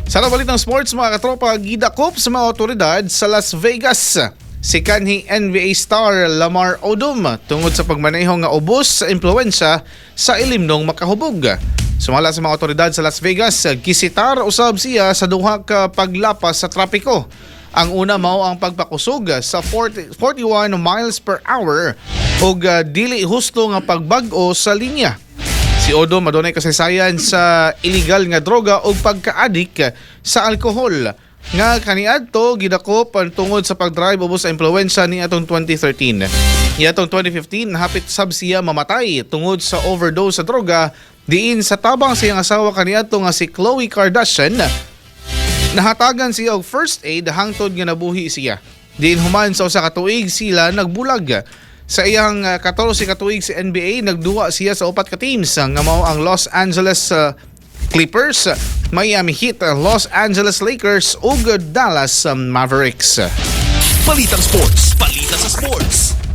Sa balitang sports, mga katropa, gidakop sa mga otoridad sa Las Vegas si kanhi NBA star Lamar Odom tungod sa pagmaneho nga ubos sa impluwensya sa ilimnong makahubog. Sumala sa mga otoridad sa Las Vegas, gisitar usab siya sa duha ka paglapas sa trapiko. Ang una mao ang pagpakusog sa 40, 41 miles per hour ug dili husto nga pagbag-o sa linya. Si Odom adunay kasaysayan sa illegal nga droga ug pagkaadik sa alkohol nga kaniadto gidakop ang tungod sa pagdrive ubos sa impluwensya ni atong 2013. Niadtong 2015, hapit sab siya mamatay tungod sa overdose sa droga diin sa tabang sa iyang asawa kaniadto nga si Khloe Kardashian, nahatagan siya og first aid hangtod nga nabuhi siya. Diin human sa usa ka tuig sila nagbulag. Sa iyang 14 ka tuig sa NBA, nagduwa siya sa upat ka teams nga mao ang Los Angeles Clippers, Miami Heat, Los Angeles Lakers ug Dallas Mavericks. Balitang sports. Balita sa sports.